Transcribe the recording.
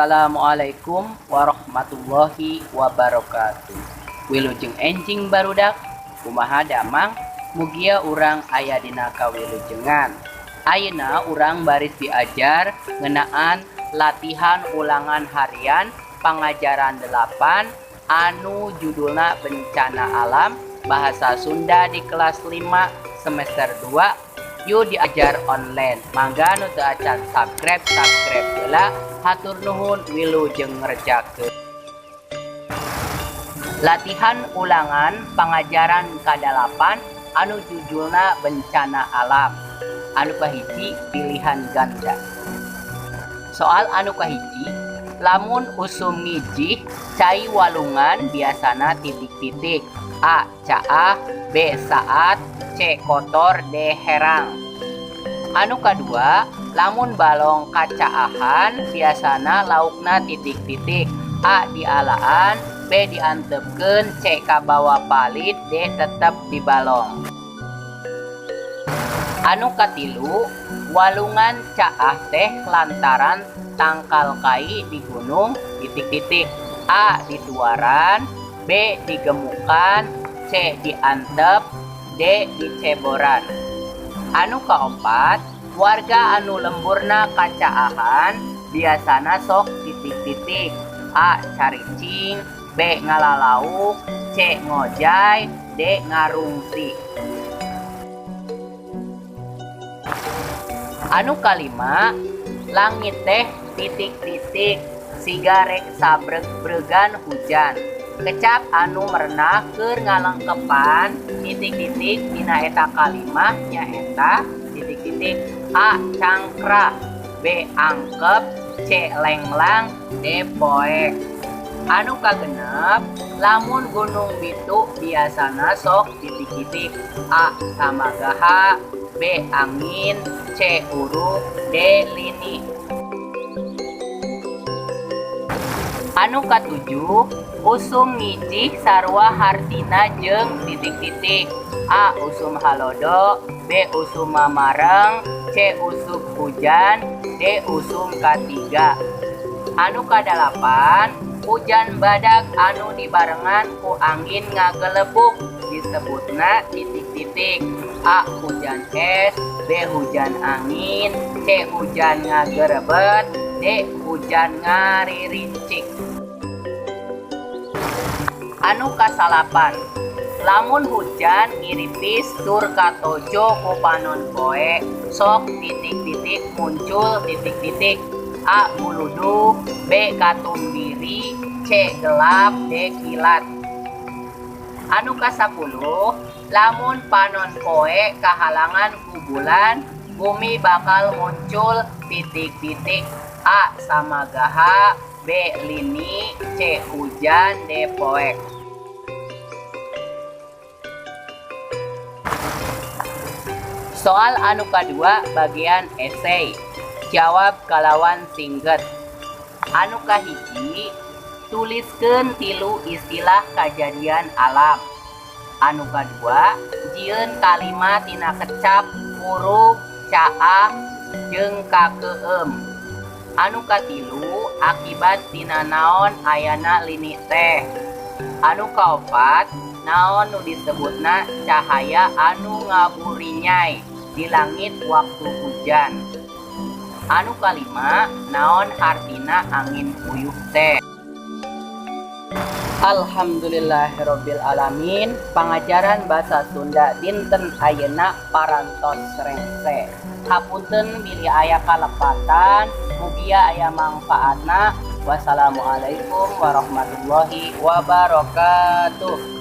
Assalamualaikum warahmatullahi wabarakatuh. Wilujeng enjing, barudak. Kumaha damang? Mugia urang aya dina kawilujengan. Ayeuna urang baris diajar ngeunaan latihan ulangan harian pangajaran 8 anu judulna Bencana Alam, Bahasa Sunda di kelas 5 semester 2. Yuk, diajar online. Mangga nu teu acan subscribe, subscribe heula. Hatur nuhun, wilujeng ngerjakeun. Latihan ulangan pangajaran kadalapan anu judulna Bencana Alam. Anu kahiji, pilihan ganda. Soal anu kahiji, lamun usum ngijih, cai walungan biasana titik-titik. A. Caah, B. Saat, C. Kotor, D. Herang. Anu kadua, lamun balong kacaahan biasana laukna titik-titik. A. Dialaan, B. Diantepkeun, C. Kabawa palid, D. Tetep di balong. Anu katilu, walungan caah teh lantaran tangkal kai di gunung titik-titik. A. Dituaran, B. Digemukan, C. Diantep, D. Diceboran. Anu kaopat, warga anu lemburna kacaahan biasana sok titik-titik. A. Caricing, B. Ngalalauk, C. Ngojay, D. Ngarungsi. Anu kalima, langit teh titik-titik siga rek sabreg-bregan hujan. Kecap anu merenah keur ngalengkepan titik-titik dina eta kalimah nyaeta titik-titik. A. Cangkrah, B. Angkep, C. Lenglang, D. Poek. Anu kagenep, lamun gunung bitu biasana sok titik-titik. A. Samagaha, B. Angin, C. Uruk, D. Lini. Anu katujuh, usum ngijih sarua hartina jeung titik-titik. A. Usum halodo, B. Usum mamareng, C. Usum hujan, D. Usum katiga. Anu kadalapan, hujan badag anu dibarengan ku angin ngagelebug disebutna titik-titik. A. Hujan es, B. Hujan angin, C. Hujan ngagerebet, D. Hujan ngaririncik. Anu kasalapan, lamun hujan ngiripis tur katojo ku panon poe sok titik-titik muncul titik-titik. A. Guludug, B. Katumbiri, C. Gelap, D. Kilat. Anu kasapuluh, lamun panon poe kahalangan ku bulan, bumi bakal muncul titik-titik. A. Samagaha, B. Lini, C. Hujan, D. Poek. Soal anu kadua, bagian esai. Jawab kalawan singget. Anu kahiji, tuliskeun tilu istilah kajadian alam. Anu kadua, jieun kalimat tina kecap puruk, caah, jeung kakeueum. Anu katilu, akibat tina naon ayana lini teh? Anu kaopat, naon nu disebutna cahaya anu ngaburinyai di langit waktu hujan? Anu kalima, naon hartina angin puyuh teh? Alhamdulillahirabbil alamin, pangajaran bahasa Sunda dinten ayeuna parantos rengse. Hapunten bilih aya kalepatan, mugia aya mangfaatna. Wassalamualaikum warahmatullahi wabarakatuh.